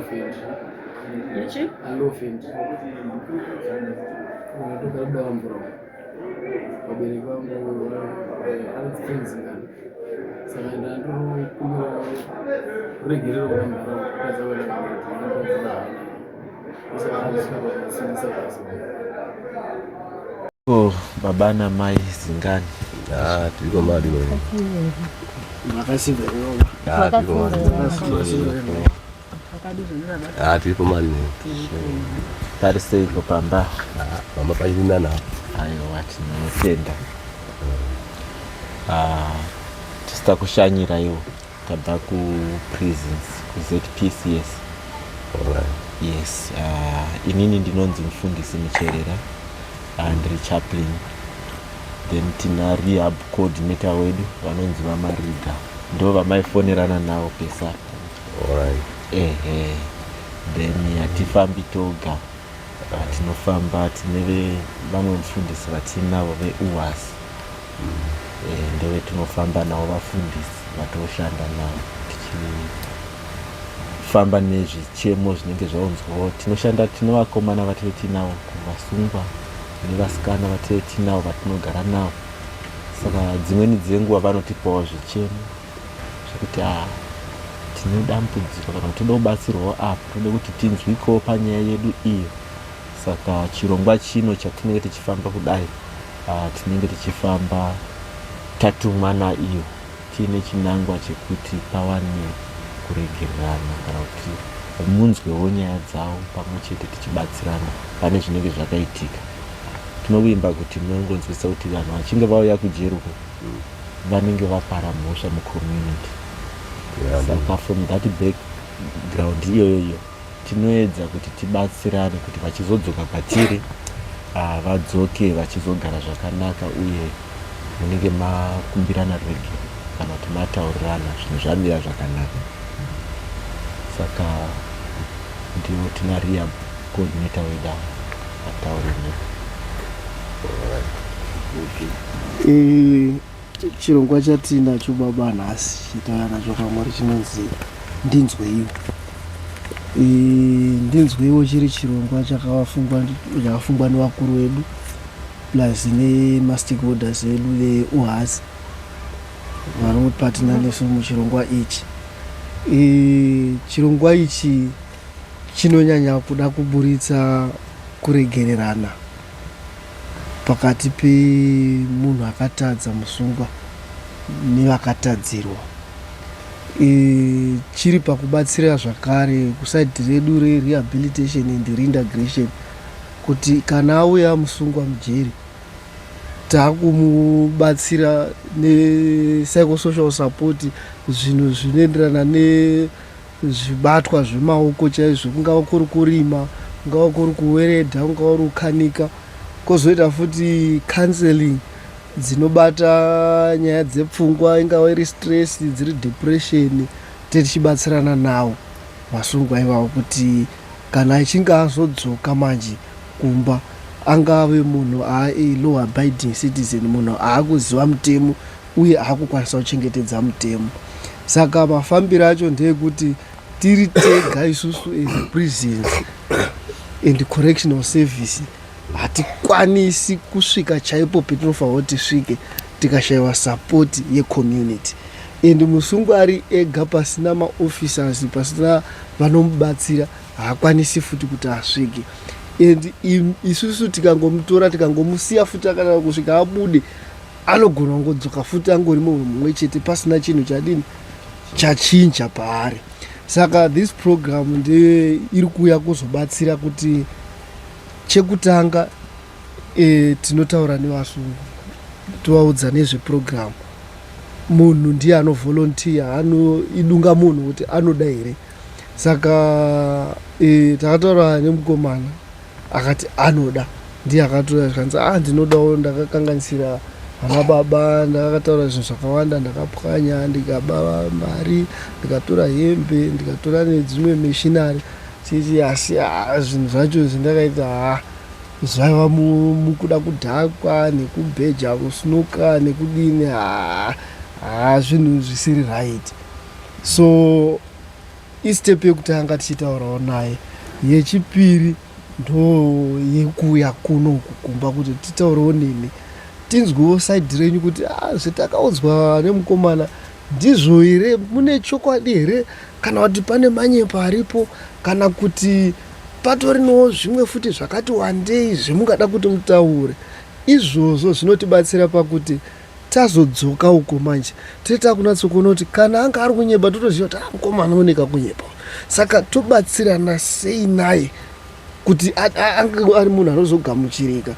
Unlawful. Ichi? Unlawful. Unatoka labda wamvura. Vabereki vangu anonzi Frank Zingani. Saka ndandokumbira ruregerero kuna mudhara wangu kutadza kwandakaita. Saka Ko baba namai Zingani. Ah, tiriko mari wewe. Makasimba here? Ah, tiriko mari. Ah, tiripo mari wewe. Pari seiko pamba? Ah, pamba pachiri nana. Aiwa, tinotenda. Ah, tisita kushanyira iwo tabva kuprisons, kuZPCS. Alright. Yes, inini ndinonzi Mufundisi Mucherera, ndiri chaplain. Then tina rehab coordinator wedu vanonzi VaMariga, ndo vamaifonerana navo pesa. Alright. Ehe, then hatifambi toga. Tinofamba tine vamwe mufundisi vatinavo veuwas, ndovetinofamba navo, vafundisi vatoshanda navo tichifamba nezvichemo zvinenge zvaunzwawo. Tinoshanda tine vakomana vatinenge tinavo kuvasungwa nevasikana vatinenge tinavo vatinogara navo. Saka dzimweni dzenguva vanotipawo zvichemo zvekuti a tine dambudziko kana kuti toda kubatsirwawo apo, toda kuti tinzwikewo panyaya yedu iyo. Saka chirongwa chino chatinenge tichifamba kudai, tinenge tichifamba tatumwa naiyo tiine chinangwa chekuti pawane kuregererana kana kuti munzwewo nyaya dzavo pamwe chete tichibatsirana pane zvinenge zvakaitika. Tinovimba kuti munongonzwisa kuti vanhu vachinge vauya kujeri uko vanenge vapara mhosva mucommunity. Saka from that background iyoyoyo tinoedza kuti tibatsirane kuti vachizodzoka kwatiri, vadzoke vachizogara zvakanaka, uye munenge makumbirana ruregero kana kuti mataurirana, zvinhu zvamira zvakanaka. Saka ndiwo tina rehab coordinator wedu ava ataure nepo. Chirongwa chatinacho baba nhasi chatauya nacho kwamuri chinonzi Ndinzweiwo. Ndinzweiwo chiri chirongwa chakafungwa nevakuru vedu plus nemastakeholders edu veUHAS vanopatina nesu muchirongwa ichi. Chirongwa ichi chinonyanya kuda kuburitsa kuregererana pakati pemunhu akatadza, musungwa, nevakatadzirwa. Chiri pakubatsira zvakare kuside redu rerehabilitation and reintegration kuti kana auya musungwa mujeri, taakumubatsira nepsychosocial support, zvinhu zvinoenderana nezvibatwa zvemaoko chaizvo, kungava kuri kurima, kungava kuri kuweredha, kungava kuri kukanika. Kwozoita futi counseling dzinobata nyaya dzepfungwa, ingava iri stress, dziri depression, tichibatsirana navo vasungwa ivavo kuti kana achinge azodzoka manje kumba angave munhu law abiding citizen, munhu aakuziva mutemo uye aakukwanisa kuchengetedza mutemo. Saka mafambiro acho ndeyekuti tiri tega isusu as Prisons and Correctional Service hatikwanisi kusvika chaipo petinofanira kuti tisvike tikashayiwa support yecommunity, and musungwa ari ega pasina maofficers, pasina vanomubatsira, haakwanisi futi kuti asvike. And isusu tikangomutora tikangomusiya futi akadaro kusvika abude, anogona kungodzoka futi angori munhu mumwe chete pasina chinhu chadini chachinja paari. Saka this program ndeye iri kuuya kuzobatsira kuti chekutanga, tinotaura nevasungwa, tovaudza nezveprogram. Munhu ndiye anovolunteer, anoidunga munhu kuti anoda here. Saka takataura nemukomana akati anoda, ndiye akatoya zvikanzi, "A ah, ndinodawo, ndakakanganisira vana baba, ndakataura zvinhu zvakawanda, ndakapwanya, ndikaba mari, ndikatora hembe, ndikatora nedzimwe machinery chichi, asi zvinhu zvacho zvindakaita ha zvaiva mukuda kudhakwa nekubheja kusnuka nekudini, ha ha zvinhu zvisiri right." So Istep yekutanga tichitaurawo naye. Yechipiri ndo yekuuya kuno kukumba kuti titaurewo nemi, tinzwewo side renyu kuti ah, zvetakaudzwa nemukomana ndizvo here, mune chokwadi here, kana kuti pane manyepo aripo, kana kuti patorinewo zvimwe futi zvakati wandei zvemungada kuti mutaure. Izvozvo zvinotibatsira pakuti tazodzoka uko manje tiri takunatsokuona kuti kana anga ari kunyeba totoziva kuti ah, mukomana oneka kunyepa, saka tobatsirana sei naye kuti ange ari munhu anozogamuchirika.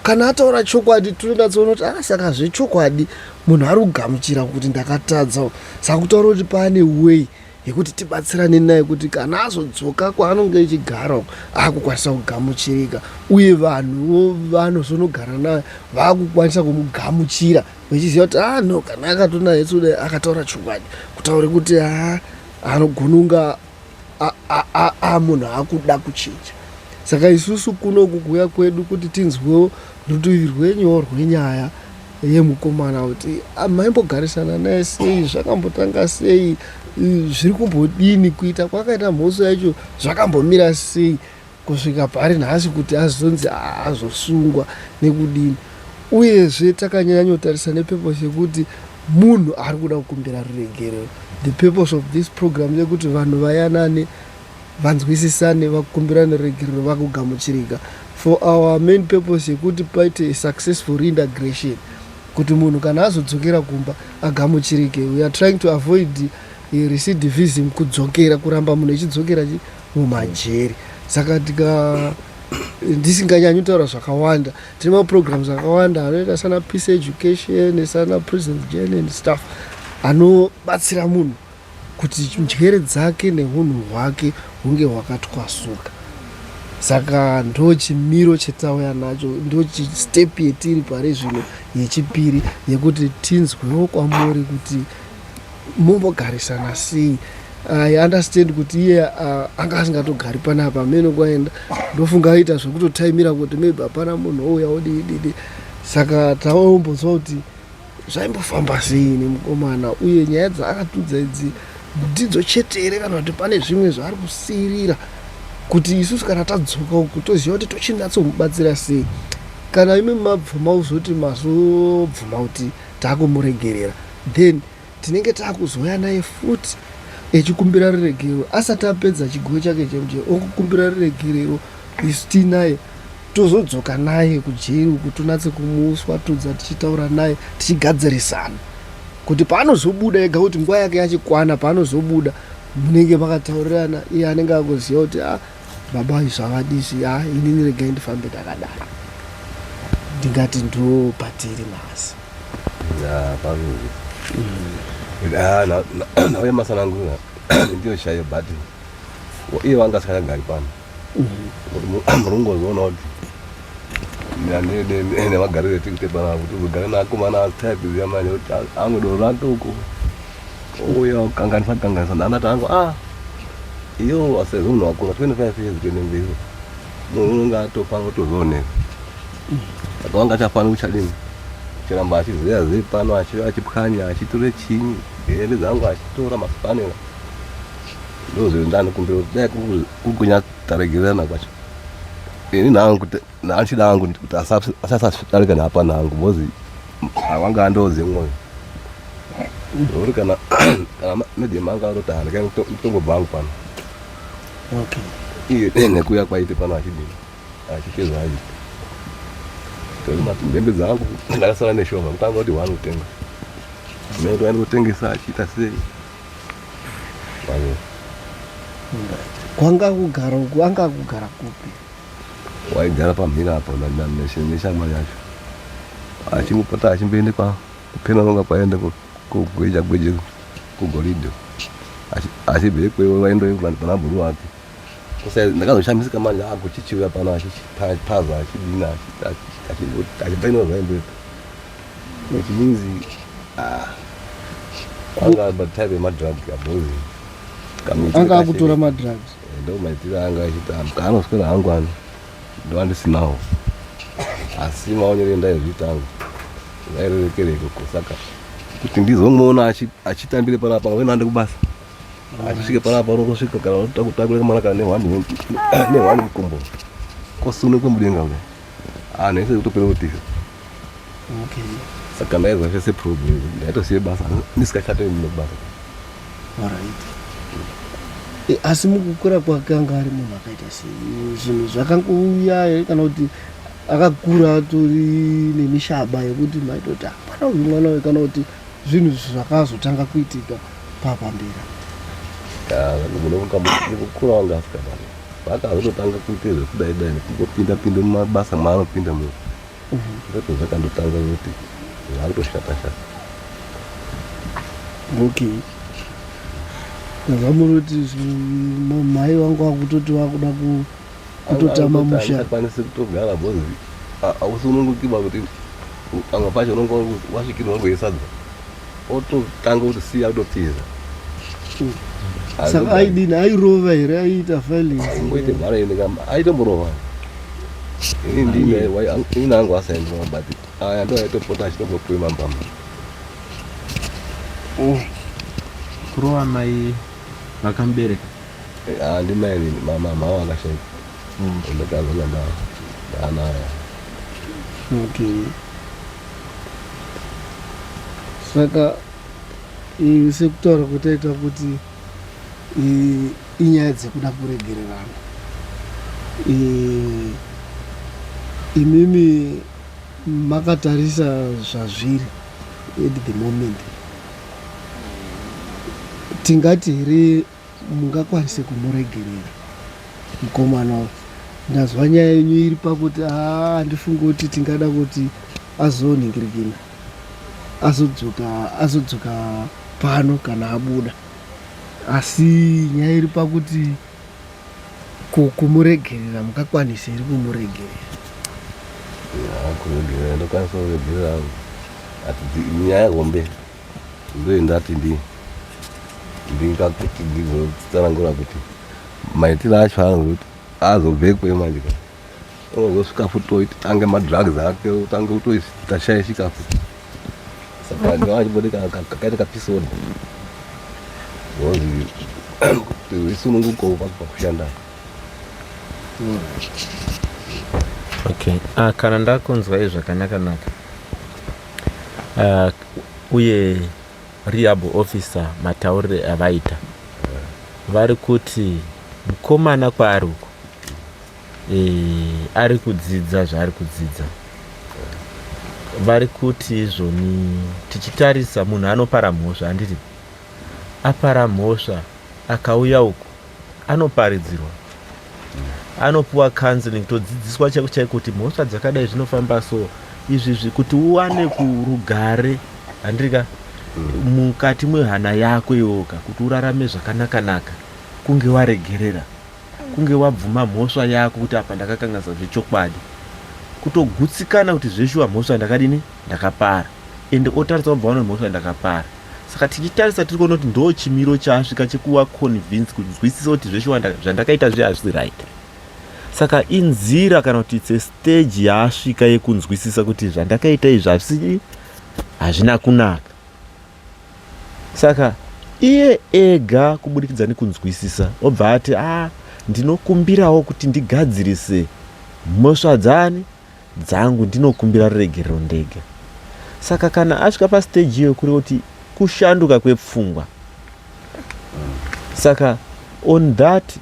Kana ataura chokwadi tonatsoona kuti ah, saka zvechokwadi munhu ari kugamuchira kuti ndakatadza. Saka kutaura kuti pane way yekuti tibatsirane naye kuti kana azodzoka kwaanonge echigara akukwanisa kugamuchirika, uye vanhuwo vanozonogara naye vakukwanisa kumugamuchira vachiziva kuti ah no, kana akatonayetsoda akataura chokwadi, kutaure kuti ha anogununga munhu akuda kuchinja. Saka isusu kunoku kuuya kwedu kuti tinzwewo rutivi rwenyuwo rwenyaya yemukomana, kuti maimbogarisana naye sei, zvakambotanga sei, zviri kumbodini, kuita kwakaita mhosva yacho zvakambomira sei kusvika pari nhasi kuti azonzi azosungwa nekudini. Uyezve takanyanyotarisa nepurpose yekuti munhu ari kuda kukumbira ruregerero. The purpose of this program yekuti vanhu vayanane, vanzwisisane, vakumbirane ruregerero, vakugamuchirika, for our main purpose yekuti paite successful reintegration, kuti munhu kana azodzokera kumba agamuchirike. We are trying to avoid recidivism, kudzokera, kuramba munhu echidzokera mumajeri. Saka tika ndisinganyanyi kutaura zvakawanda, tine maprograms akawanda anoita sana peace education, sana prison journey and stuff, anobatsira munhu kuti njere dzake neunhu hwake hunge hwakatwasuka. Saka ndo chimiro chetauya nacho, ndo step yetiri pari zvino yechipiri, yekuti tinzwewo kwamuri kuti mombogarisana sei. I understand kuti iye anga asingatogari panapa, amene kwaenda, ndofunga aita zvekutotaimira kuti maybe hapana munhu ouya odii didi. Saka taombonzwa kuti zvaimbofamba sei nemukomana, uye nyaya dzaakatudza idzi ndidzo chete here, kana kuti pane zvimwe zvaari kusiyirira, kuti isusu kana tadzoka uku toziva kuti tochinatsomubatsira sei. Kana imi mabvuma kuzoti mazobvuma kuti taakumuregerera, then tinenge taakuzouya naye futi echikumbira ruregerero asati apedza chigowe chake chemujeri, okukumbira ruregerero isu tiinaye, tozodzoka naye kujeri uku, tonatse kumuswatudza, tichitaura naye, tichigadzirisana kuti paanozobuda ega, kuti nguva yake yachikwana, paanozobuda munenge makataurirana, iye anenge agoziva kuti ah, baba izvi havadizvi, ah, inini regai ndifambe ndakadaro. Ndingati ndo patiri nhasi. Nauye masanangura ndiyo shayo, but iye vanga asingagari pano. Muri kungozoona kuti nemagariro etikuite panapa, kuti uzogara neakomana type ziya manje kuti amwe doro rake uko ouya kukanganisa kanganisa. Ndandati angu ah iyo sezvo munhu wakura 25 years kuende mberi, munhu unonge atofana kutozooneka. Saka wanga achafani kuchadini chiramba achizeya zei pano, achiuya achipwanya, achitore chinyi, hembe dzangu achitora, masipanera. Ndozvo ndanokumbira kuti dai kuri kunyataregererana kwacho, ini nhangu kuti nachida hangu kuti asasadarika nhapana hangu, because awanga andoze mwoyo uri kana medium anga aroti handika nditongobva hangu pano. Okay. Iye nekuya kwaite pano achidini achiite zvaaita, hembe dzangu ndakasara neshoma, kutanga kuti one kutenga metoaenda kutengesa achiita sei. Kwanga kugara uku, anga kugara kupi? Waigara pamhiri apo neshamwari yacho, achimbopota achimboende kupena nonga kwaenda kugweja gweje kugoridhe, achibve ikweyo vaendoe pana bhuru wake. Ndakazoshamisika manje akuchichiuya pano achipaza, achidini, achipainwa zvaimboita, which means anga matype emadrug abhozi. Anga akutora madrugs? Ndo maitiro anga achiita kaanoswera hangu ano, ndoandisinawo, asi maonero endaizviita angu zvairerekereko. Saka kuti ndizomuona achitambire panapa wena ande kubasa. Achisvike panapa unongosvika kana utakutakura kamwana kana nehwani nehwani mukumbo kosunukwe mudenga uya anhu ese kutopera kutiza. Okay. Saka ndaizwa zvese problem, ndaitosiye basa ndisikachatoendi nebasa. Alright. E, asi mukukura kwake anga ari munhu akaita sei? Zvinhu zvakangouya here kana kuti akakura atori nemishaba yekuti maitoti hapana uyu mwana uyu kana kuti zvinhu zvakazotanga kuitika papambira? Mukukura wanga asikadaro, vakazototanga kuita zvekudai dai nekungopinda pinda mumabasa maanopinda mu ndozvo zvakandotanga kuti zvakutoshata shata. Okay. Zvamuri kuti mai vangu vakutoti vakuda kutotama musha. Akwanisi kutogara because hausununguki ba kuti pamwe pacho unonga wasvikirwa ngoisadza ototanga kuti siya kutotiza. Saka aidini, airova here, aiita violence? Ngoite mhara ine kama aitomborova. Ini ndine ini nangu asaendirova but aya ndo aitopota achitombopuwe mambama. Oh. Kurova mai vakamubereka? Handimai nini, mama mama vakashaika. Ndakazona ndaanaya. Okay. Saka sekutaura kwataita kuti inyaya dzekuda kuregererana, imimi makatarisa zvazviri at the moment, tingati here mungakwanise kumuregerera mukomana uyu? Ndazwa nyaya yenyu iri pakuti handifungi kuti tingada kuti azonhingirikina azodzoka azodzoka pano kana abuda, asi nyaya iri pakuti kumuregerera mungakwanise here kumuregerera? Kuregerera ndokwanisa kuregerera, ati nyaya hombe ndoindati ndingakuti ndizotsanangura kuti maitiro acho anozoti azobvekwe manje ka unozosvika futi oiti tange madrugs ake utange kutoita futi, saka ndovachibode kakaita kapisodi because kuti risununguko pakushanda. Okay, kana ndakunzwai zvakanaka naka, uye rehab officer mataurire avaita, vari kuti mukomana kwaari uko ari kudzidza zvaari kudzidza. Vari kuti izvoni tichitarisa munhu anopara mhosva, handiti apara mhosva akauya uku anoparidzirwa, anopuwa counseling, todzidziswa chaiko chaiko kuti mhosva dzakadai zvinofamba so izvizvi kuti uwane kurugare, handiri mukati mwehana yako iwoka, kuti urarame zvakanaka-naka kunge waregerera, kunge wabvuma mhosva yako kuti apa ndakakanganisa zvechokwadi, kutogutsikana kuti zveshuwa mhosva ndakadini, ndakapara, ende otarisa wabva wana mhosva ndakapara. Saka tichitarisa tiri kuona kuti ndo chimiro chaasvika chekuva convince, kunzwisisa kuti zveshuwa zvandakaita zve hazvisi right. Saka inzira kana kuti its a stage yaasvika yekunzwisisa kuti zvandakaita izvi hazvisi hazvina kunaka. Saka iye ega kubudikidza nekunzwisisa obva ati a ndinokumbirawo kuti ndigadzirise mhosva dzani dzangu, ndinokumbira ruregerero ndega. Saka kana asvika pastage iyo kureva kuti kushanduka kwepfungwa. Saka on that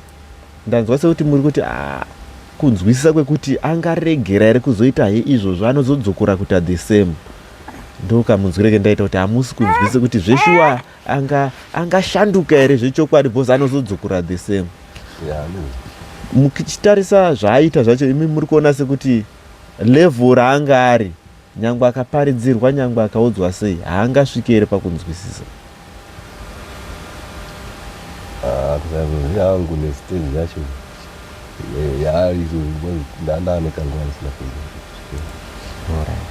ndanzwa sekuti muri kuti kunzwisisa kwekuti angaregera here kuzoita he izvozvo, anozodzokora kuita the same. Ndokamunzwireke ndaita kuti hamusi kunzwisisa kuti zveshuwa angashanduka here zvechokwadi, because anozodzokora the same. Muchitarisa zvaaita zvacho, imi muri kuona sekuti level raanga ari, nyangwe akaparidzirwa, nyangwe akaudzwa sei, haangasviki here pakunzwisisa? Kusazoziva hangu nestage yacho yaari, ndandane kanguva ndisina kuenda. Alright.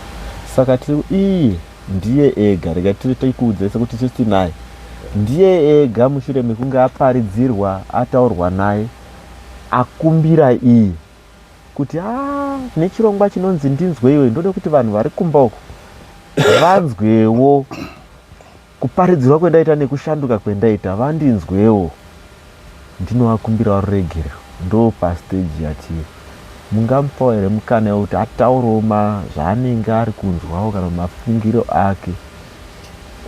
Saka tiri iye ndiye ega, rega tiri tikuudze sekuti isusu tinaye, ndiye ega mushure mekunge aparidzirwa, ataurwa naye, akumbira iye kuti a nechirongwa chinonzi Ndinzwe Iwe, ndode kuti vanhu vari kumba uko vanzwewo. Kuparidzirwa kwendaita nekushanduka kwendaita vandinzwewo ndinovakumbirawo ruregerero ndo pastage yatiri. Mungamupawo here mukana wekuti ataurewo ma zvaanenge ari kunzwawo kana mafungiro ake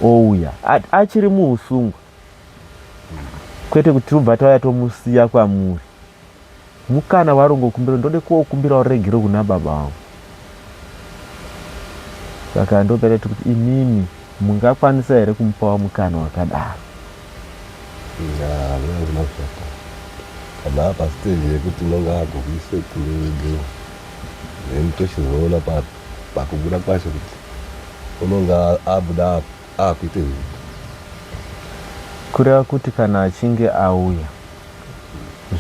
ouya achiri muusungwa kwete kuti tobva tauya tomusiya kwamuri. Mukana warongokumbira ndode kokumbirawo ruregero kuna baba vangu. Saka ndopatati kuti imimi mungakwanisa here kumupawo mukana wakadaro? Hazvina kushata. Kana apa stage yekuti unonga agokuise kururegero then tochizoona pakubuda kwacho kuti unonga abuda akuite zvipi. Kureva kuti kana achinge auya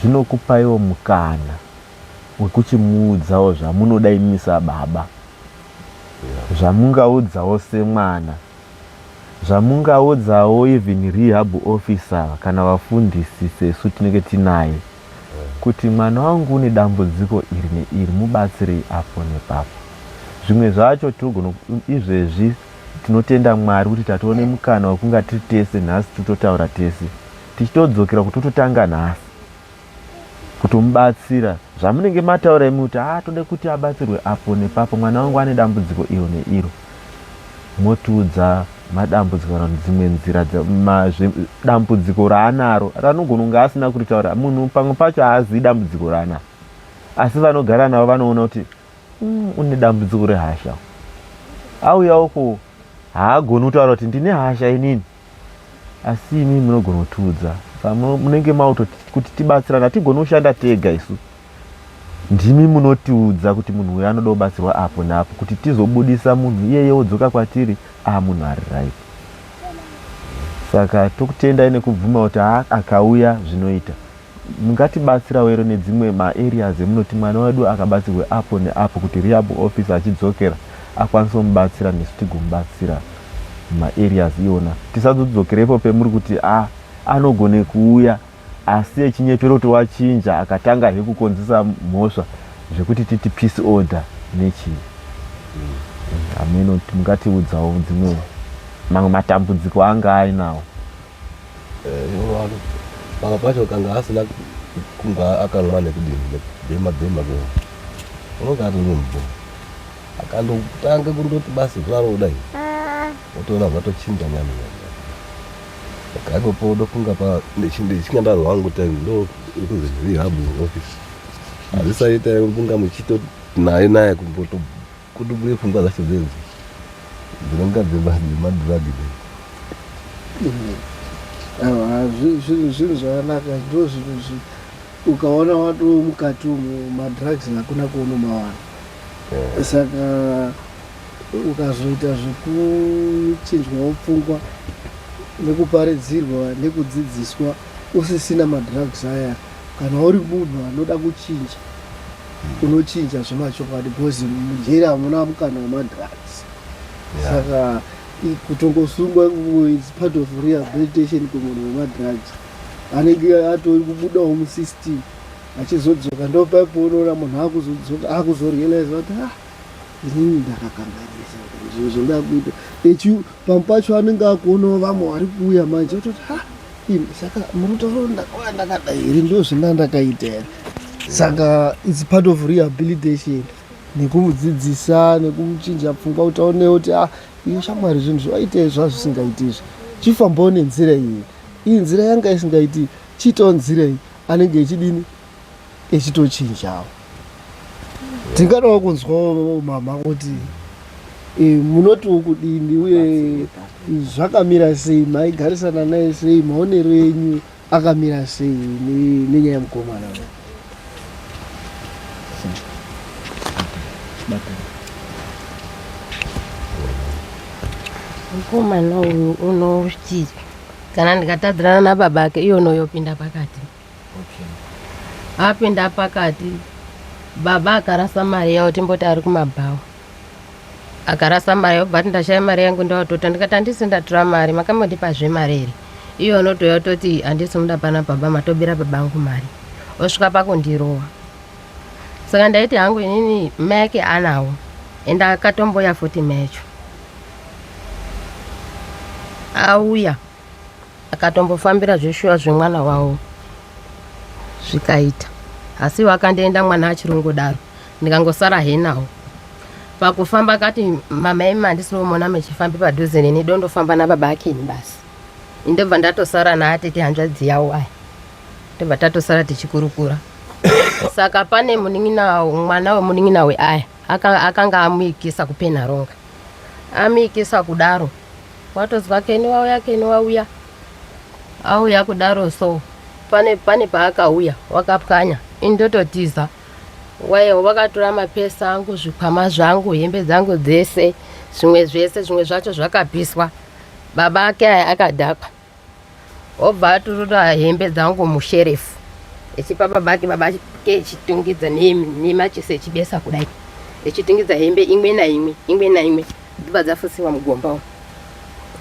zvinokupaiwo mukana wekuchimuudzawo zvamunoda imi sababa, zvamungaudzawo semwana, zvamungaudzawo even rehab officer kana vafundisi sesu tinenge tinaye kuti mwana wangu une dambudziko iri neiri mubatsirei apo nepapo. Zvimwe zvacho tinogona izvezvi tinotenda Mwari kuti tatoone mukana wekunga tiri tese nhasi titotaura tese tichitodzokera kutototanga nhasi kutomubatsira zvamunenge mataura imi kuti haa tode kuti abatsirwe apo nepapo mwana wangu ane dambudziko iro neiro motiudza madambudziko kana kuti dzimwe nzira dambudziko raanaro ranogona kunge asina kuritaura munhu pamwe pacho haazivi dambudziko raanaro asi vanogara navo vanoona kuti une dambudziko rehasha auya uko haagoni kutaura kuti ndine hasha inini asi imi munogona kutiudza saka munenge mauto kuti tibatsirana hatigoni kushanda tega isu ndimi munotiudza kuti munhu uyu anoda kubatsirwa apo neapo kuti tizobudisa munhu iyeye wodzoka kwatiri a munhu ari right saka tokutendai nekubvuma kuti ha akauya zvinoita Mungatibatsirawo here nedzimwe ma areas emunoti mwana wedu akabatsirwe apo neapo kuti rehab officer achidzokera akwanise kumubatsira nesu tigomubatsira muma areas iwona tisazodzokera ipo pemuri kuti a anogone kuuya asi echinyepera kuti wachinja akatanga he kukonzesa mhosva zvekuti titi peace order nechii hameno mungatiudzawo dzimwe mamwe matambudziko anga ainawo Pamwe pacho kanga asina kunga akanwa nekudini nekubhema bhema ko unonga atori munhu akandotanga kundoti basi zvaro kudai otoona zvatochinja nyama saka ipopo ndofunga pa ndichinga ndarwa hangu time ndo ikuzi rehab office hazvisaita kunga muchito naye naye kumboto Kudubuye pfungwa dzacho dzenzi dzinonga dzemadrug Aiwa zvinhu zvakanaka ndo zvinhu ukaona watoo mukati umu madrugs hakuna kwaunomawana saka ukazoita zvekuchinjwawo pfungwa nekuparidzirwa nekudzidziswa usisina madrugs aya kana uri munhu anoda kuchinja unochinja zvemachokwadi because mujeri hamuna mukana wemadrugs saka kutongosungwa is part of rehabilitation kumunhu wemadrugs anenge atori kubudawo musystem achizodzoka ndopaipo unoona munhu akuzodzoka akuzorealize kuti ah inini ndakakanganisa zvinhu zvendakuita echi pamwe pacho anenge akuonawo vamwe vari kuuya manje ototi ha imi saka murutauro ndakauya ndakadai here ndo zvina ndakaita here saka its part of rehabilitation nekumudzidzisa nekumuchinja pfungwa kuti aonewo kuti ah iyo shamwari zvinhu zvaite zvazvisingaiti izvi chifambawo nenzira iyi iyi nzira yanga isingaiti chiitawo nzira iyi anenge echidini echitochinjawo tingadawo kunzwawo mama kuti e, munotiwo kudini uye zvakamira sei maigarisana naye sei maonero enyu akamira sei nenyaya yemukomana mukomana uyu unoti kana ndikatadzirana nababa ake iye unoyopinda pakati Apinda pakati baba akarasa mari yawo timboti ari kumabhawa akarasa mari yawo but ndashaya mari yangu ndawatota ndikati handisi ndatora mari makambondipazve mari here iye unotouya utoti handisi muda pana baba matobira baba angu mari osvika pakundirowa saka ndaiti hangu inini mai ake anawo ende akatomboya futi mai acho. Auya akatombofambira zveshuwa zvemwana wavo zvikaita, asi wakandienda mwana achirongodaro, ndikangosara henawo. Pakufamba akati mama imi handisiri kumona muchifambi padhuze neni, dondofamba nababa akeni basi. Ndobva ndatosara naatete hanzvadzi yawo aya, ndobva tatosara tichikurukura. Saka pane munin'ina, mwana wemunin'ina weaya akanga amuikisa kuPenaronga, amuikisa kudaro watozwa Keni wauya, Keni wauya, auya kudaro. So pane paakauya wakapwanya, ini ndototiza. Waye wakatora mapesa angu, zvikwama zvangu, hembe dzangu dzese, zvimwe zvese, zvimwe zvacho zvakapiswa. Baba ake aya akadhakwa, obva atorora hembe dzangu musherefu echipa baba ake, baba ake echitungidza nemachisi echibesa kudai, echitungidza hembe imwe naimwe, imwe naimwe, dzibva dzafusiwa mugomba umu,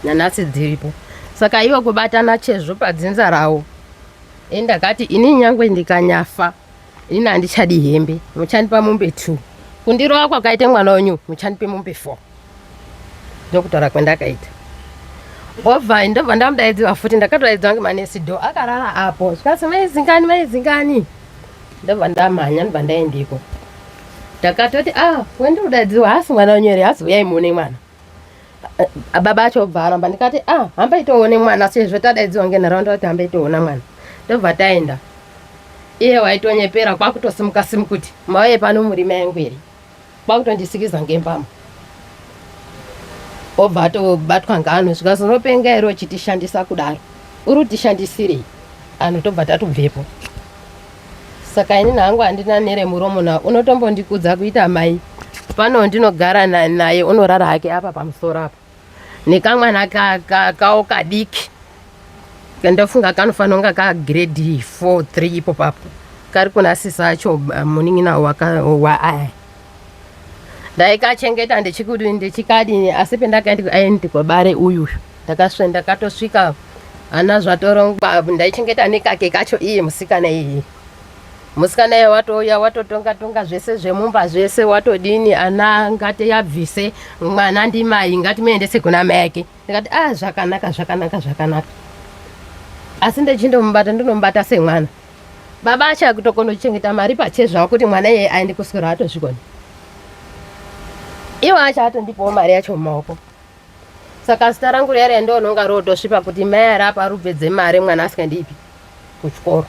nanhasi dziripo. Saka ivo kubatana chezvo padzinza ravo, ndakati ini nyangwe ndikanyafa, ini handichadi hembe, muchandipa mombe 2. Kundirova kwakaita mwana wenyu, muchandipe mombe 4. Ndokutaura kwendakaita. Obva ndobva ndamudaidziwa futi, ndakatodaidziwa ngemanesi do akarara apo, zvikasi maizingani, maizingani. Ndobva ndamhanya, ndobva ndaendeko. Ndakatoti ah, wendikudaidziwa haasi mwana wenyu here? Hazi uyai muone mwana. Baba acho obva aramba. Ndikati ah, hambai toone mwana, sezvo tadaidziwa ngenharaunda kuti hambai toona mwana. Ndobva taenda. Iye waitonyepera kwakutosimuka simukuti mauye pano murima yangu here, kwakutondisikiza ngembama, obva atobatwa ngano. Zvikazonopenga here uchitishandisa kudaro, uri kutishandisirei? Anhu tobva tatobvepo. Saka ini hangu handina neremuromo nawo, unotombondikudza kuita mai pano. Ndinogara naye, unorara hake apa pamusoro apa nekamwana kawo kadiki, ndofunga kanofanira kunga ka grade 4 3 ipo papo, kari kuna sisi acho munin'ina waaya. Ndaikachengeta ndichikudini ndichikadini, asi pendakaenda kwabare uyu ndakatosvika ana zvatorongwa. Ndaichengeta nekake kacho. Iye musikana, iye musikana iye watouya watotonga tonga zvese zvemumba zvese, watodini, ana ngati yabvise mwana ndimai, ngatimuendese kuna mai ake. Ndikati ah, zvakanaka, zvakanaka, zvakanaka, asi ndechindomubata ndinomubata semwana. Baba acho akutokonochengeta mari pachezvavo kuti mwana iyeye aende kuswera atozvikona. Iwo acho atondipawo mari yacho mumaoko. Saka zita rangu riya riya ndononga rotosvipa kuti mai arapa rupedze mari mwana asingandipi kuchikoro.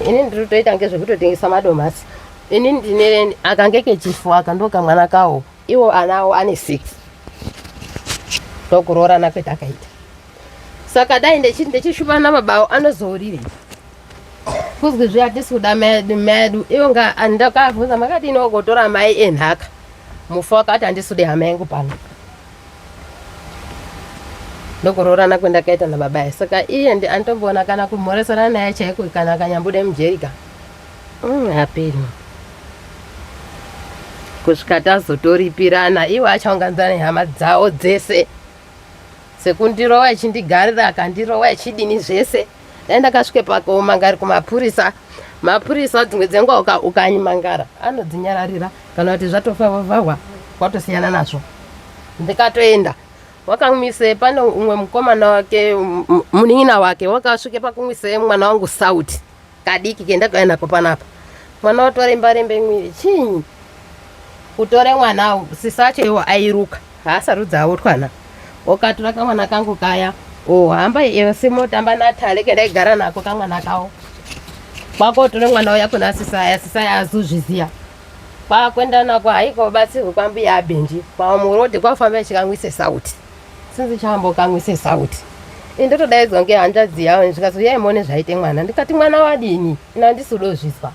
Ini ndiri kutoita ngezvekutotengesa madomasi. Ini ndine akange kechifu aka, ndokamwana kawo. Iwo anawo ane 6, ndokuroorana kwetakaita. Saka dai ndechishuvana babawo anozourirei kuzwi zviya hatisi kuda medu iwo nga ndakabvunza makadini wagotora mai enhaka. Mufi wakati handisi kude hama yangu pano. Ndokuroorana kwendakaita nababaye. Saka iye ndi anditomboona kana kumhoresana naye chaiko, kana akanyambude mujerika hapeni kusvika tazotoripirana. Iwo achaunganidzana nehama dzawo dzese sekundirova echindigarira, akandirova echidini zvese. Dai ndakasvike pakomangari kumapurisa, mapurisa dzimwe dzenguva ukanyimangara anodzinyararira, kana kuti zvatofavavahwa kwatosiyana nazvo. Ndikatoenda wakamwise pane umwe mukomana wake, munin'ina wake, wakasvike pakumwise mwana wangu sauti kadiki kendakauya nako panapa. Mwana watoremba rembe mwiri, chinyi kutore mwana sisi acho iwo airuka haasarudza awo twana, okatora kamwana kangu kaya, ohamba simotamba natale kendaigara nako kamwana kawo, kwakotore mwana uya kuna sisaya. Sisaya azozviziya, kwakwenda nako haikobatsirwi kwambuya abenji kwamurodhi, kwafamba ichikamwise sauti sinzi chambokamwise sauti. Ini ndotodaidzwa ngehanzvadzi yavo, zvikazwi uyai muone zvaite mwana. Ndikati mwana wadini? Ina handisi kudozvizwa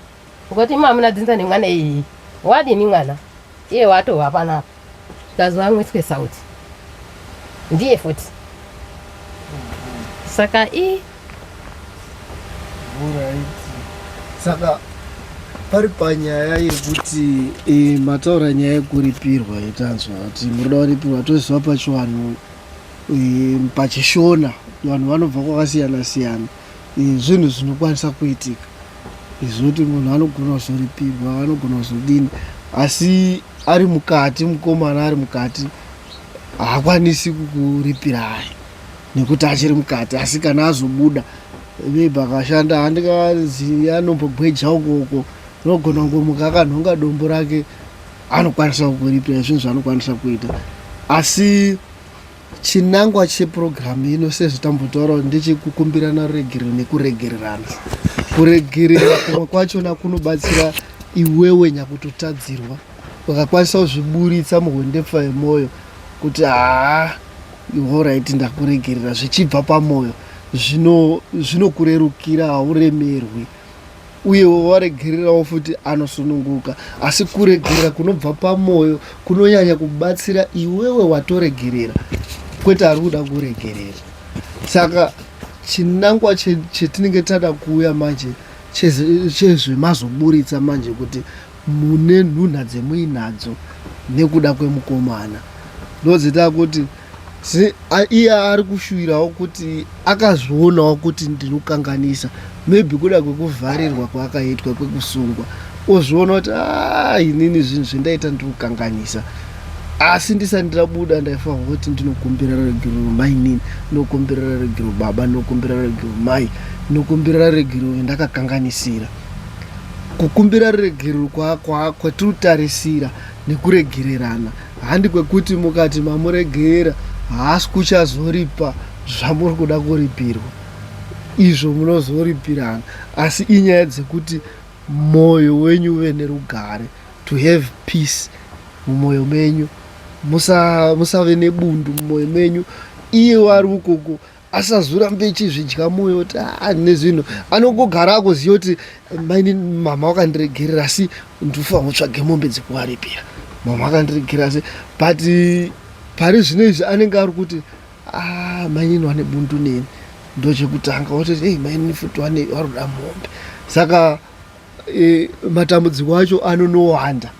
ngokuti imi hamuna dzinza nemwana iyeye, wadini mwana iye watova panapa? Zvikazwi amwiswe sauti ndiye futi. Saka i Alright. Saka pari panyaya yekuti mataura nyaya yekuripirwa, yetanzwa kuti munoda kuripirwa, toziva pachivanhu pachishona vanhu vanobva kwakasiyana siyana. Zvinhu zvinokwanisa kuitika zvinoti munhu anogona kuzoripirwa, anogona kuzodini, asi ari mukati, mukomana ari mukati. Haakwanisi kukuripirai nekuti achiri mukati, asi kana azobuda maybe akashanda handikazi anombogweja ukoko, unogona kungomuka akanhonga dombo rake, anokwanisa kukuripira zvinhu zvaanokwanisa kuita. Asi chinangwa chepurogiramu ino, sezvatambotaura, ndechekukumbirana ruregerero nekuregererana. Kuregerera kumwe kwachona kunobatsira iwewe nyakutotadzirwa, ukakwanisa kuzviburitsa muhwendepfa yemwoyo kuti haa, alright, ndakuregerera, zvichibva pamwoyo, zvinokurerukira, hauremerwi, uyewo waregererawo futi anosununguka. Asi kuregerera kunobva pamwoyo kunonyanya kubatsira iwewe watoregerera, kwete ari kuda kuregerera. Saka chinangwa chetinenge tada kuuya manje chezvemazoburitsa manje kuti mune nhunha dzemuinadzo nekuda kwemukomana, ndodzita kuti iye ari kushuvirawo kuti akazvionawo kuti ndinokanganisa, maybe kuda kwekuvharirwa kwaakaitwa, kwekusungwa, ozviona kuti a inini zvinhu zvendaita ndiri kukanganisa, asi ndisati ndabuda ndaifanirwa kuti ndinokumbira ruregerero mainini, ndinokumbira ruregerero baba, ndinokumbira ruregerero mai, ndinokumbira ruregerero vendakakanganisira. Kukumbira ruregerero kwatiri kutarisira nekuregererana handi kwekuti mukati mamuregerera haasi kuchazoripa zvamuri kuda kuripirwa, izvo munozoripirana, asi inyaya dzekuti mwoyo wenyu uve nerugare, to have peace mumwoyo menyu, musave nebundu mumwoyo menyu. Iye wari ukoko asazorambe echizvidya mwoyo kuti a nezvinhu, anongogara akuziva kuti maini mama wakandiregerera, asi ndinofanira kutsvage mombe dzekuvaripira. Mama wakandiregerera, asi but pari zvino izvi anenge ari kuti a mainini wane bundu neni, ndochekutanga wototi ei mainini futi vari kuda mombe. Saka matambudziko acho anonowanda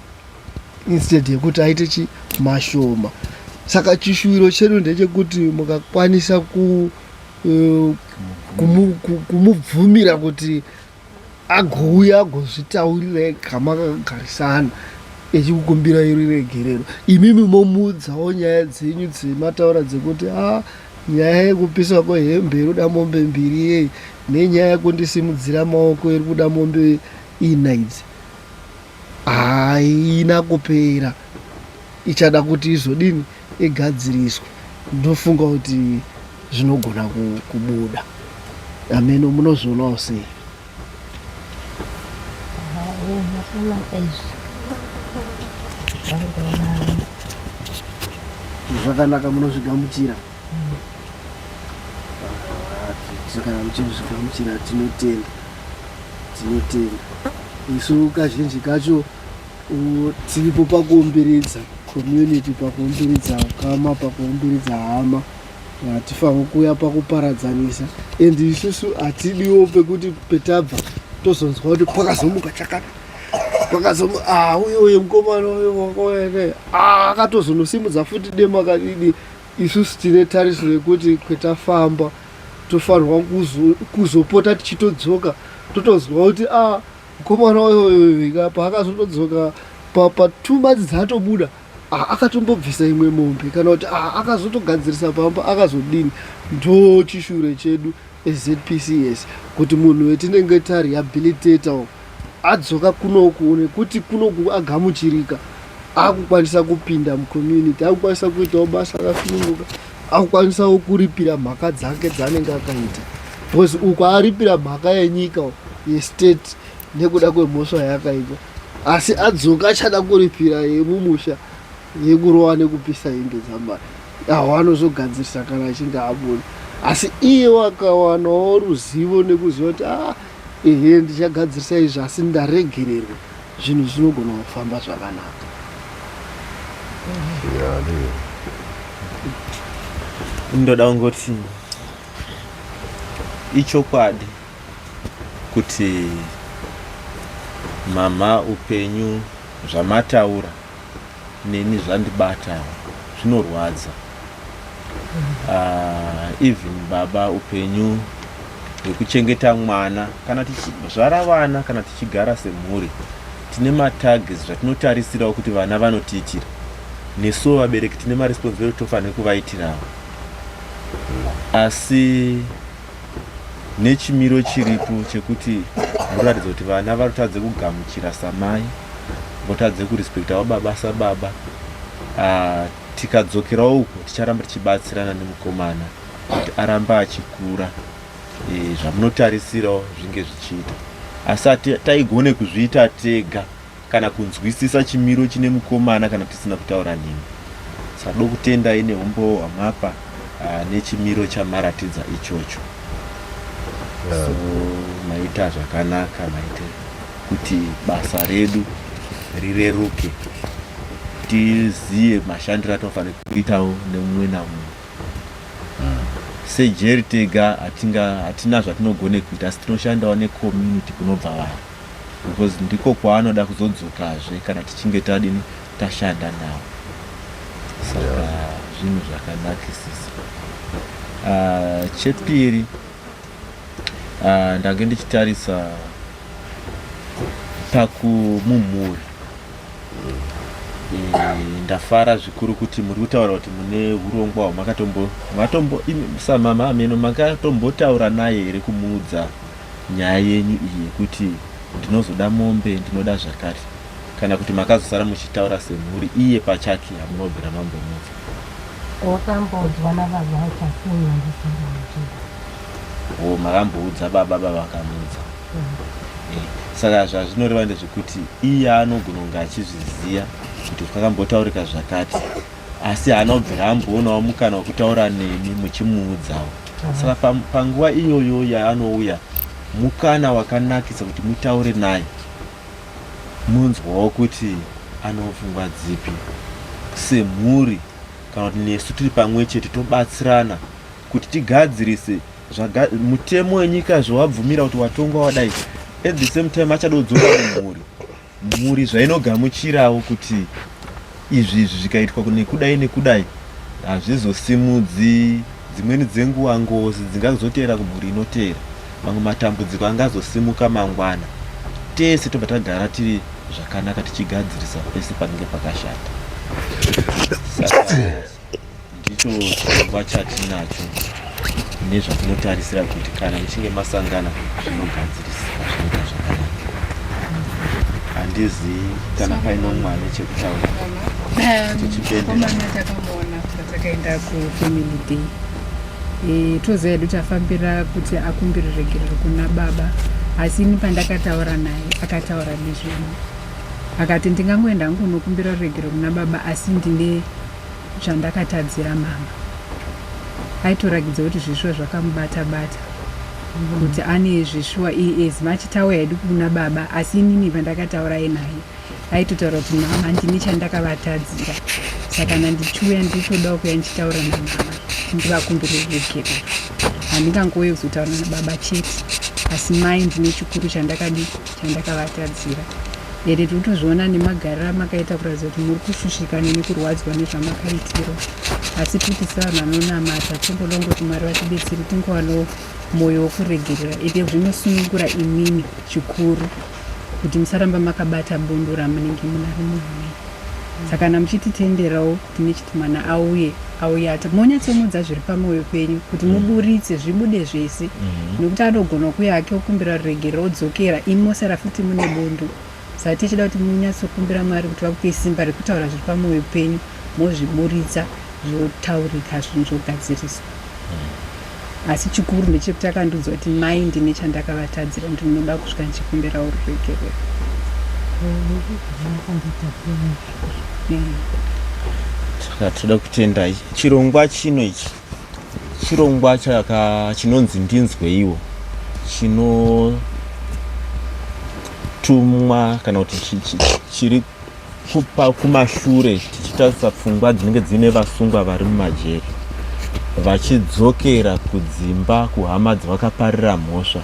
instead yekuti aite chi mashoma. Saka chishuwiro chedu ndechekuti mukakwanisa kumubvumira kuti agouya agozvitaurira ega makagarisana, echikukumbira ruregerero, imimi momuudzawo nyaya dzenyu dzemataura dzekuti a nyaya yekupisa kwehembe iri kuda mombe mbiri yei, nenyaya yekundisimudzira maoko iri kuda mombe ina, idzi haina kupera, ichada kuti izodini, igadziriswe. Ndofunga kuti zvinogona kubuda. Ameno, munozvionawo sei? Zvakanaka izvi. Zvakanaka, munozvigamuchira? Kana muchizvigamuchira, tinotenda, tinotenda. Isu kazhinji kacho tiripo pakuumbiridza community, pakuumbiridza ukama, pakuumbiridza hama. Hatifanirwi kuuya pakuparadzanisa, and isusu hatidiwo pekuti petabva tozonzwa kuti kwakazomuka chakati, kwakazomuka, ah, uye uye mukomana uyo wakauya, ah, akatozonosimudza futi demo akadidi. Isusu tine tarisiro yekuti kwetafamba tofanirwa kuzopota tichitodzoka, totozwa kuti a mukomana uyoyo paakazotodzoka pa2 months dzaatobuda, akatombobvisa imwe mombe, kana kuti akazotogadzirisa pamba, akazodini. Ndo chishure chedu eZPCS, kuti munhu wetinenge tarehabilitata adzoka kunoku, nekuti kunoku agamuchirika, akukwanisa kupinda mucommunity, akukwanisa kuitawo basa akasununguka, akukwanisawo kuripira mhaka dzake dzaanenge akaita, because uku aripira mhaka yenyika, yestate, nekuda kwemhosva yaakaita, asi adzoka achada kuripira yemumusha, yekurova nekupisa hembe dzamai. Aho anozogadzirisa kana achinge abuda, asi iye wakawanawo ruzivo nekuziva kuti a ehe, ndichagadzirisa izvi, asi ndaregererwa, zvinhu zvinogona kufamba zvakanaka. Ndoda kungoti ichokwadi kuti mama, upenyu, zvamataura neni zvandibata, zvinorwadza. Even baba, upenyu hwekuchengeta mwana, kana tichizvara vana, kana tichigara semhuri, tine matargets zvatinotarisirawo kuti vana vanotiitira. Nesuwo vabereki tine maresponsibility tofanira kuvaitirawo. Asi nechimiro chiripo chekuti muratidza kuti vana varikutadze kugamuchira samai, votadze kurespektawo baba sababa. Ah, tikadzokerawo uko ticharamba tichibatsirana nemukomana kuti arambe achikura e, zvamunotarisirawo zvinge zvichiita asi taigone kuzviita tega kana kunzwisisa chimiro chine mukomana kana tisina kutaura nemi saka dokutendai neumbowo hwamapa ah, nechimiro chamaratidza ichocho so maita zvakanaka maita kuti basa redu rireruke tiziye mashandiro atinofanira kuitawo nemumwe namumwe sejeri tega hatina zvatinogone kuita asi tinoshandawo necommunity kunobva vanhu because ndiko kwaanoda kuzodzokazve kana tichinge tadini tashanda nawo saka zvinhu zvakanakisisa chepiri ndange ndichitarisa pakumumhuri Eh, ndafara zvikuru kuti muri kutaura kuti mune urongwa hwamakatombo matombo samama ameno makatombotaura naye here kumuudza nyaya yenyu iyi yekuti ndinozoda mombe ndinoda zvakati kana kuti makazosara muchitaura semhuri iye pachake hamunobvira mambomuudza Wakamboudzwa nababa vacho asi ini handisingamuzivi. O makamboudza baba baba vakamuudza Eh, saka zvazvinoreva ndezvekuti iye anogona kunge achizviziva kuti kwakambotaurika zvakati asi haana kubvira amboonawo mukana wekutaura nemi muchimuudzawo saka panguva iyoyo yaanouya mukana wakanakisa kuti mutaure naye munzwawo kuti anopfungwa dzipi semhuri kana kuti nesu tiri pamwe chete tobatsirana kuti tigadzirise mutemo wenyika zvawabvumira kuti watongwa wadai at the same time achadodzoka mumhuri mhuri zvainogamuchirawo kuti izvi izvi zvikaitwa nekudai nekudai hazvizosimudzi dzimweni dzenguva ngozi dzingazoteera kumhuri inoteera mamwe matambudziko angazosimuka mangwana tese tobva tagara tiri zvakanaka tichigadzirisa pese panenge pakashata saka ndicho chirongwa chatinacho nezvatinotarisira kuti kana muchinge masangana zvinogadzirisika zvinoita zvakanaka handizivi kana paine umwe ane chekutaura Tichipendera. Takamuona patakaenda kufamily day e, toziva hedu tafambira kuti akumbire regerero kuna baba asi ini pandakataura naye akataura nezveni akati ndingangoenda hangu kunokumbira ruregerero kuna baba asi ndine zvandakatadzira mama aitorakidza kuti zvishuwa zvakamubata bata kuti ane zvishuwa as much tauya hedu kuna baba asi inini pandakataura naye aitotaura kuti mama ndini chandakavatadzira saka kana ndichiuya nditodawo kuya ndichitaura namama ndivakumbire ruregerero handingangouye kuzotaura nababa chete asi mai ndine chikuru chandakadi chandakavatadzira ende tiri kutozviona nemagariro amakaita kuratidza kuti muri kushushikana nekurwadzwa nezvamakaitirwa asi tiri sevanhu vanonamata tingoda kungoti mwari vatibetsere tingowanawo mwoyo wokuregerera ende zvinosunungura imimi chikuru kuti musaramba makabata bundu ramunenge munaro mwoyo menyu saka kana muchititenderawo tinechiti mwana auye auye ati monyatsomuudza zviri pamwoyo penyu kuti muburitse zvibude zvese nokuti anogona kuuya hake okumbira ruregerero odzokera imi mosara futi mune bundu saka tichida kuti munyatsokumbira mwari kuti vakupe simba rekutaura zviri pamwoyo penyu mozviburitsa zvotaurika zvinhu zvogadziriswa asi chikuru ndechekuti akandiudza kuti mai ndine chandakavatadzira ndinoda kusvika ndichikumbirawo ruregerero Saka tinoda kutendai chirongwa chino ichi chirongwa chaka chinonzi ndinzweiwo chinotumwa kana kuti chiri kupa kumashure tichitarisa pfungwa dzinenge dziine vasungwa vari mumajeri vachidzokera kudzimba kuhama dzavakaparira mhosva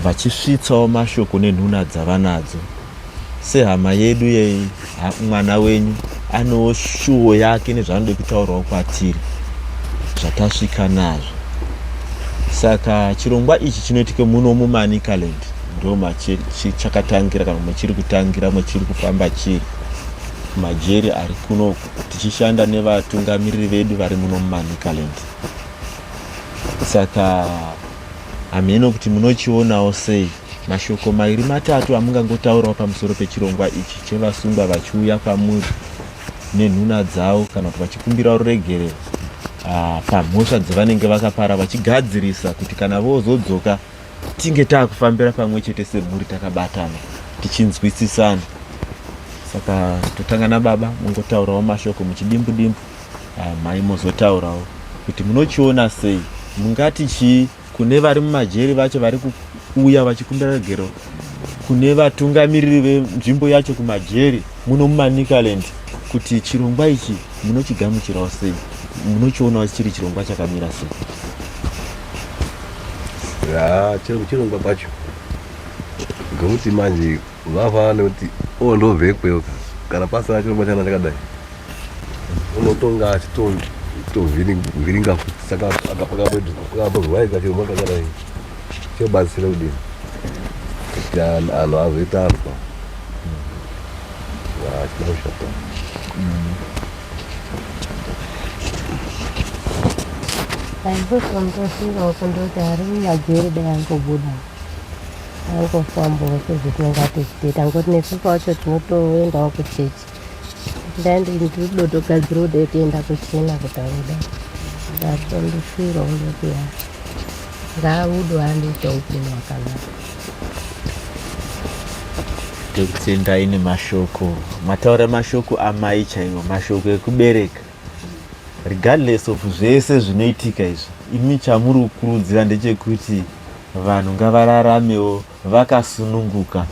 vachisvitsawo mashoko nenhuna dzavanadzo sehama yedu yemwana wenyu anewo shuwo yake nezvaanoda kutaurawo kwatiri zvatasvika nazvo saka chirongwa ichi chinoitika muno mumanicaland ndo machakatangira kana machiri kutangira machiri kufamba chiri. kumajeri ari kunoku tichishanda nevatungamiriri vedu vari muno muManicaland. Saka hamheno kuti munochionawo sei mashoko mairi matatu amungangotaurawo pamusoro pechirongwa ichi chevasungwa vachiuya kwamuri nenhuna dzavo kana kuti vachikumbira ruregerero pamhosva dzavanenge vakapara vachigadzirisa kuti kana vozodzoka tinge taakufambira pamwe chete semhuri takabatana tichinzwisisana. Saka totanga nababa mungotaurawo mashoko muchidimbu dimbu, mhai mozotaurawo kuti munochiona sei, mungati chii kune vari mumajeri vacho vari kuuya vachikumbira regero, kune vatungamiriri venzvimbo yacho kumajeri muno muManicaland, kuti chirongwa ichi munochigamuchirawo sei, munochionawo chiri chirongwa chakamira sei? Ya, chirongwa pacho ngokuti manje vafanana nekuti o ndobvekweyo kana pasina chirongwa chana chakadai unotonga achitovhiringa futi. Saka akambozwaika chirongwa chakadai chobatsira kudini kuti anhu azoita arwa achida kushata. Aizvozvo ndofungawo kundoti ari mumajeri dai angobuda angofambawo sezvetinenge tichitoita, ngokuti nesu pacho tinotoendawo kuchechi. Ndandidotogadzira kudai tienda kuchena kuti abuda ndatondofirawo ndoti ya ngaabude andiite upenyu hwakanaka. Tokutendai nemashoko mataura, mashoko amai chaiwo, mashoko ekubereka. Regardless of zvese zvinoitika izvi, imi chamuri kukurudzira ndechekuti vanhu ngavararamewo vakasununguka.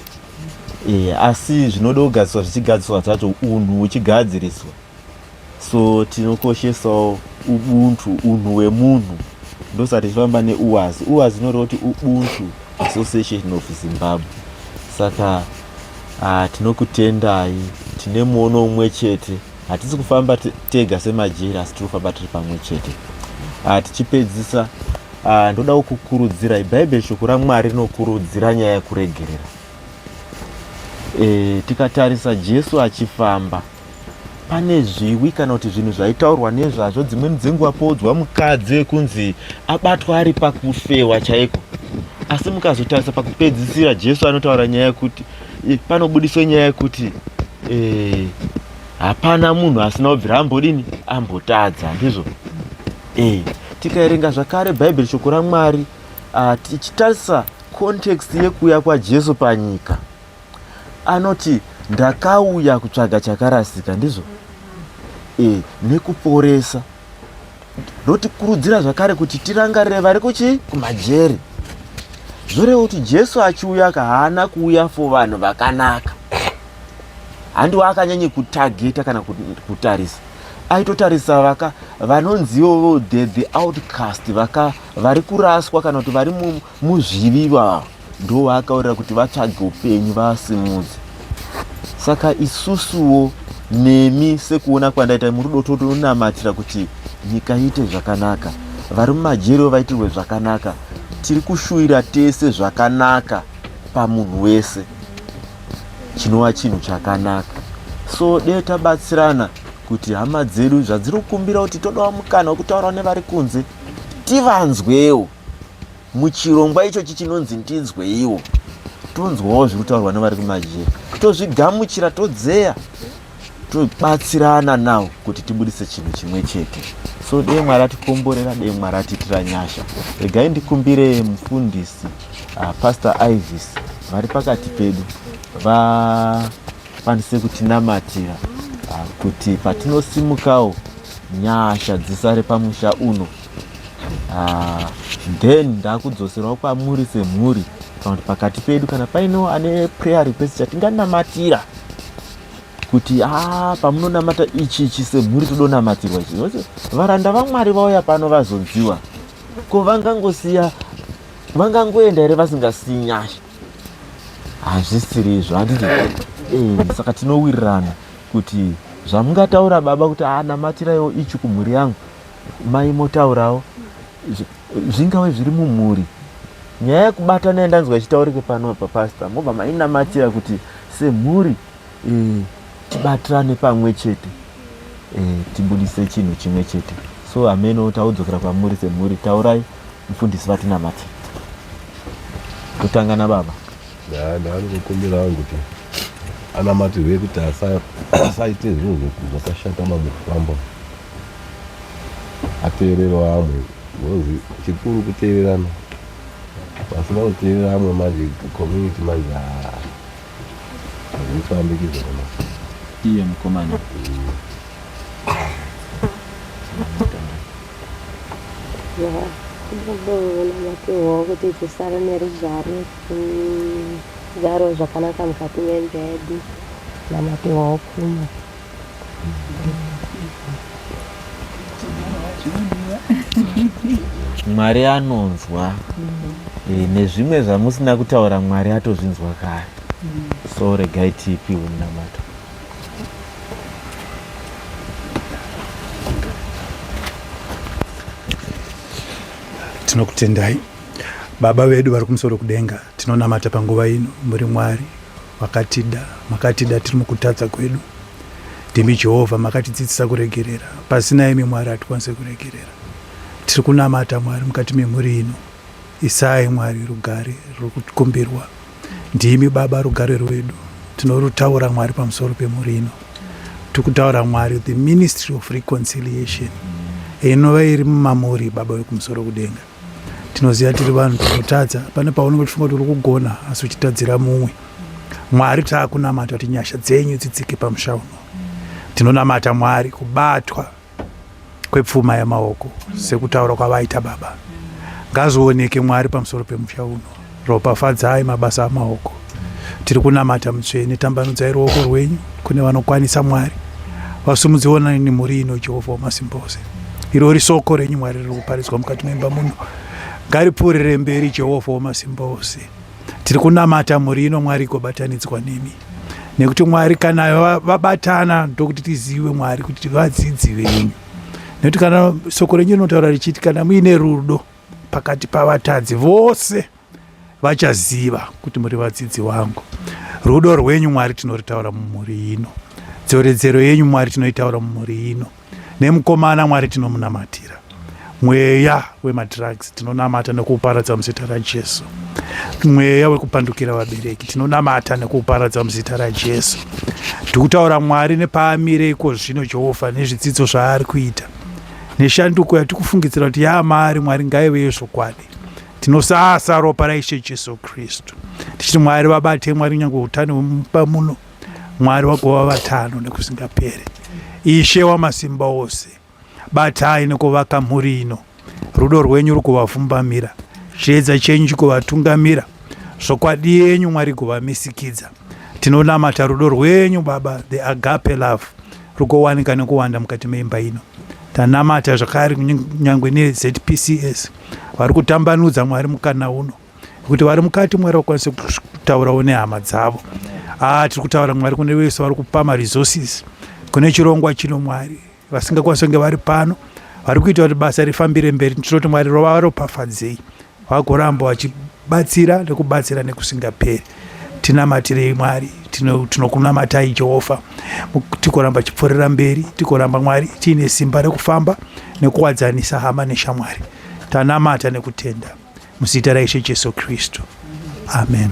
Asi zvinoda kugadziswa zvichigadziswa zvacho, unhu huchigadziriswa. So tinokoshesawo ubuntu, unhu hwemunhu. Ndosaka tichifamba neuwazi. Uwazi inoreva kuti Ubuntu Association of Zimbabwe. Saka tinokutendai, tine muono umwe chete. Hatisi kufamba tega semajeri, asi tiri kufamba tiri pamwe chete. Tichipedzisa, ndoda kukukurudzirai. Bhaibheri, shoko raMwari, rinokurudzira nyaya yekuregerera. Tikatarisa Jesu achifamba, pane zviwi kana kuti zvinhu zvaitaurwa nezvazvo. Dzimweni dzenguva poudzwa mukadzi wekunzi abatwa ari pakufewa chaiko, asi mukazotarisa pakupedzisira Jesu anotaura nyaya yekuti panobudiswa nyaya yekuti hapana munhu asina kubvira ambodini, ambotadza, ndizvo. Tikaerenga zvakare Bhaibheri, shoko raMwari, tichitarisa context yekuuya kwaJesu panyika, anoti ndakauya kutsvaga chakarasika, ndizvo, nekuporesa. Ndotikurudzira zvakare kuti tirangarire vari kuchi kumajeri. Zvoreva kuti Jesu achiuya ka, haana kuuya for vanhu vakanaka, handiwo akanyanye kutageta kana kutarisa. Aitotarisa vaka vanonzivo the outcast, vaka vari kuraswa kana kuti vari muzvivi vavo, ndo vaakaurira kuti vatsvage upenyu, vasimudze. Saka isusuwo nemi, sekuona kwandaita, murudo totonamatira kuti nyika iite zvakanaka, vari mumajeriwo vaitirwe zvakanaka. Tiri kushuwira tese zvakanaka pamunhu wese, chinova chinhu chakanaka. So dee tabatsirana kuti hama dzedu zvadziri kukumbira kuti todawo mukana wekutaurawo nevari kunze, tivanzwewo muchirongwa ichochi chinonzi Ndinzweiwo. Tonzwawo zviri kutaurwa nevari kumajeri, tozvigamuchira, todzeya, tobatsirana nawo kuti tibudise chinhu chimwe chete. So dei Mwari atikomborera, dei Mwari atiitira nyasha. Regai ndikumbire mufundisi, Pastor Ivis, vari pakati pedu, vakwanise kutinamatira kuti patinosimukawo nyasha dzisare pamusha uno. Then ndakudzoserawo kwamuri semhuri, kana kuti pakati pedu kana painewo ane prayer request chatinganamatira, kuti pamunonamata ichi ichi semhuri todonamatirwa ichi. Varanda vaMwari vauya pano vazodziwa, ko vangangosiya, vangangoenda here vasingasii nyasha? Hazvisiri izvo, handiti? Saka tinowirirana kuti zvamungataura baba kuti namatiraiwo ichi kumhuri yangu, mai motaurawo zvingave zviri mumhuri, nyaya yekubatana yandanzwa ichitaurike pano papasta, mobva mainamatira kuti semhuri. Tibatirane pamwe chete e, tibudise chinhu chimwe chete. So hameno taudzokera kwamuri semhuri, taurai mufundisi vatinamate. Totanga nababa. Ndanokumbira hangu kuti anamatirwe kuti asaite zvinhu zvakashata mamufambo, ateerere vamwe, because chikuru kuteererana. Pasina kuteerera amwe manje community manje hazvifambiki zvakanaka. Iye mukomana. Namatirwawo kuti tisare nerugare, tigarewo zvakanaka mukati memba yedu. Namatirwawo pfuma. Mwari anonzwa e, nezvimwe zvamusina kutaura Mwari atozvinzwa kare. So regai tipiwe munamato. Tinokutendai Baba vedu vari kumusoro kudenga. Tinonamata panguva ino, muri Mwari vakatida, makatida tiri mukutadza kwedu. Ndimi Jehovha makatidzidzisa kuregerera. Pasina imi Mwari hatikwanise kuregerera. Tiri kunamata Mwari mukati memhuri ino, isai Mwari rugare ruri kukumbirwa. Ndimi Baba rugare rwedu, tinorutaura Mwari pamusoro pemhuri ino. Tiri kutaura Mwari the ministry of reconciliation inova iri mumamuri Baba vekumusoro kudenga. Tinoziva tiri vanhu tinotadza, pane paunenge uchifunga kuti uri kugona asi uchitadzira mumwe. Mwari taakunamata kuti nyasha dzenyu dzidzike pamusha uno. Tinonamata Mwari kubatwa kwepfuma yamaoko sekutaura kwavaita Baba, ngazvioneke Mwari pamusoro pemusha uno. Ropafadzai mabasa amaoko. Tiri kunamata Mutsvene, tambanudzai ruoko rwenyu kune vanokwanisa Mwari, vasumudziwo nani mhuri ino. Jehovha wamasimba ose, irori soko renyu Mwari riri kuparidzwa mukati memba muno, ngaripfuurire mberi. Jehovha wamasimba ose, tiri kunamata mhuri ino Mwari igobatanidzwa nemi, nekuti Mwari kana vabatana ndokuti tizive Mwari kuti vadzidzi venyu, nekuti kana soko renyu rinotaura richiti kana muine rudo pakati pavatadzi vose vachaziva kuti muri vadzidzi vangu. Rudo rwenyu Mwari tinoritaura mumhuri ino, dzoredzero yenyu Mwari tinoitaura mumhuri ino, nemukomana Mwari tinomunamatira. Mweya wemadrugs tinonamata nekuuparadza muzita raJesu. Mweya wekupandukira vabereki tinonamata nekuuparadza muzita raJesu. Tikutaura Mwari nepaamire iko zvino Jehovha, nezvidzidzo zvaari kuita neshanduko yatikufungidzira kuti yaamaari, Mwari ngaive yezvokwadi. Tinosasa ropa raIshe Jesu Kristu tichiti Mwari vabate, Mwari nyange utano hwemumba muno, Mwari vagova vatano nekusingapere. Ishe wamasimba ose, batai nekuvaka mhuri ino, rudo rwenyu rugovavhumbamira, chiedza chenyu chigovatungamira, zvokwadi yenyu Mwari igovamisikidza. Tinonamata rudo rwenyu Baba, the agape love, rugowanika nekuwanda mukati meimba ino. Tanamata zvakare kunyangwe neZPCS vari kutambanudza Mwari mukana uno kuti vari mukati Mwari vakwanise kutaurawo nehama dzavo. Ah, tiri kutaura Mwari kune vese vari kupa maresources kune chirongwa chino Mwari, vasingakwanisi kunge vari pano, vari kuita kuti basa rifambire mberi. Tinoti Mwari varopafadzei, vagoramba vachibatsira nekubatsira nekusingaperi. Tinamatirei Mwari, tinokunamatai Jehovha, tikoramba chipfuurira mberi, tikoramba Mwari tiine simba rekufamba nekuwadzanisa hama neshamwari. Tanamata nekutenda muzita raIshe Jesu Kristu, amen.